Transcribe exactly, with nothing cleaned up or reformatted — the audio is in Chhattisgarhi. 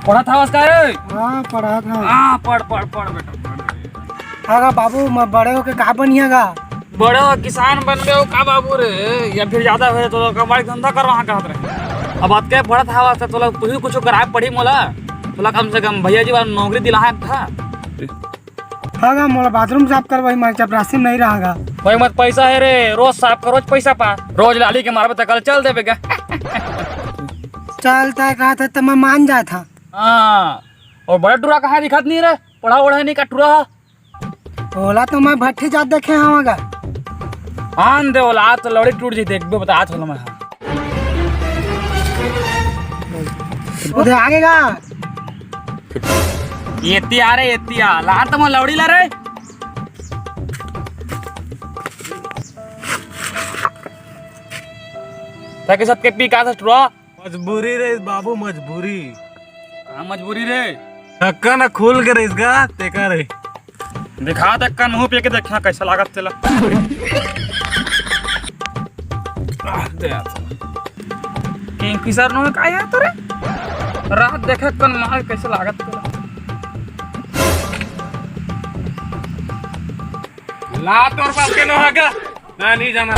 पढ़त हवस का रे? हाँ, पढ़त हँव। हाँ, पढ़, पढ़, पढ़ बेटा, पढ़। हाँ गा बाबू, मैं बड़े होके का बनिहा गा? बड़े हो किसान बनबे हो का बाबू रे? या फिर ज्यादा होय तो कमाई धंधा करवा कहत रहे। अब अतके पढ़त हवस त तोला तू ही कुछ कराए पड़ी मोला। तोला कम से कम भैया जी वाला नौकरी दिलाए था। हाँ गा, मोला बाथरूम साफ करवाही, मोर चपरासी में नहीं रहा गा। भाई मत पैसा है रे, रोज साफ कर, रोज पैसा पा। रोज लाली के मारबे त कल चल देबे गा। चल, तय कहत हे त मैं मान जात हँव। हाँ, और बड़ा टुरा कहाँ दिखत नहीं रे? पढ़ा ओढ़ा नहीं का टुरा? ओला तो मैं भट्ठी जात देखे हँव गा। आन दे ओला, आज तो लौड़ी टूट जी, देखबे बता आज होला मैं। ओदे आगे गा। एती आ रे, एती आ। ला तो मैं लौड़ी ला रे। तके सबके पी का था टुरा? मजबूरी रे बाबू, मजबूरी। का मजबूरी रे? ढक्कन खुल के रहिस गा, तेकर रे। दिखा ढक्कन, मुँह पे के देखा कैसा लागत तेला। आह, दे यार। किंगफिशर नो का यार तोरे? रात देखे कन मार कैसे लागत तेला। ला तोर पास के नो है का? ना, नहीं जाना।